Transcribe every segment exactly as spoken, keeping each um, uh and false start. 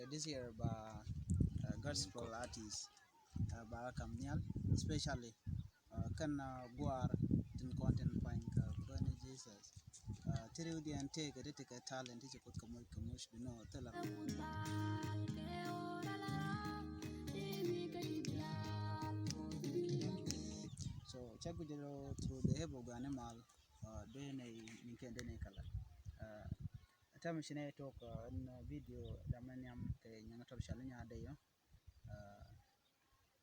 This year ba uh, gospel artist uh, ba kam nial, especially uh, kan uh, guar tin content point ka bani Jesus. Uh, tiri udi an te ka dete ka talent ti kut ka much ka much bino tela. So check with you through the hebo gani mal uh, de ne ni kende ne kala. Uh, Tami cini tok uh, in uh, video dama niam kɛ nyaŋ tɔr cali nya de yo. Uh,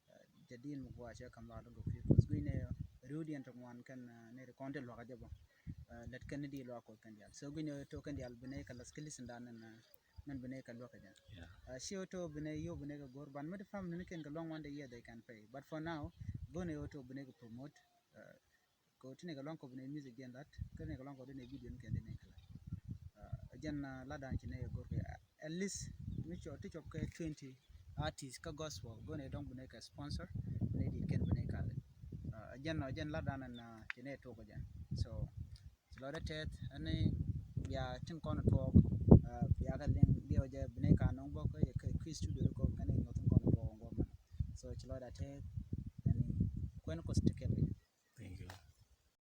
uh, jadin mu gua cɛ kam la do fi kos gui ne riwdian to ŋuan kan uh, ne ri kɔn te luaka jɛ bɔ. Uh, let kan di luaka kos kan dial. So gui ne to kan dial bine ka las kilis ndan na men bine ka luaka jɛ. Yeah. Uh, ci to bine yo bine ka gor ban mɛ di fam ni ken ka long one day year they can pay. But for now, gone yo to bine ka promote. Uh, ko tini ka lɔŋ kɔ bi ne music diɛn lat, kɛ ni ka lɔŋ kɔ di ne video ni kɛn di ne kala. Uh, jɛn uh, la dan ci ne gor kɛ uh, at least mi cɔ ti cɔp kɛ twenty artist ka gospel go ne dɔŋ bi ne ka sponsor ne di kɛn bi ne kala. Uh, jɛn uh, jɛn la dan na ci ne tok jɛn. So ci lɔ de tɛth ani ya tin kɔn tuɔ